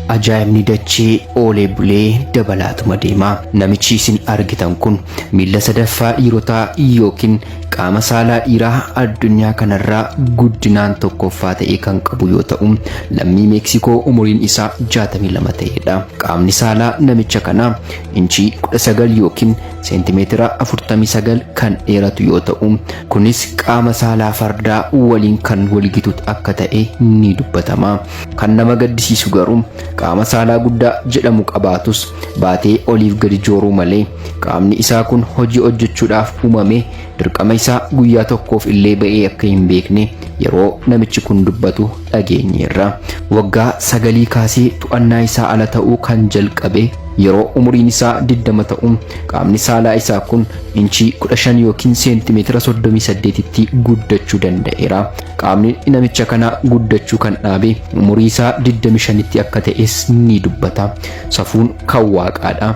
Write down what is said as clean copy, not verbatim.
Ajaa'ibni dachee oolee bulee dabalaatuma deema. Namichi isin argitan kun miilla sadaffaa dhiirotaa yookiin qaama saalaa dhiiraa addunyaa kanarraa guddinaan tokkoffaa ta'e kan qabu yoo ta'u, lammii Meeksikoo umuriin isaa 62 ta'edha. Qaamni saalaa namicha kanaa inchii 19 yookiin seentimeetira 49 kan dheeratu yoo ta'u, kunis qaama saalaa fardaa waliin kan walgitu akka ta'e ni dubbatama. Kan nama gaddisiisu garuu qaama saalaa guddaa jedhamu qabaatus baatee oliif gadi jooruu malee qaamni isaa kun hojii hojjechuudhaaf uumame dirqama isaa guyyaa tokkoof illee ba'ee akka hin beekne yeroo namichi kun dubbatu dhageenyeerra. Waggaa sagalii kaasee to'annaa isaa ala ta'uu kan jalqabe yeroo umuriin isaa 20 ta'u qaamni saalaa isaa kun inchii 15 yookiin seentimeetira 38tti guddachuu danda'eera. Qaamni namicha kanaa guddachuu kan dhaabe umurii isaa 25tti akka ta'es ni dubbata. Safuun kan waaqaadha.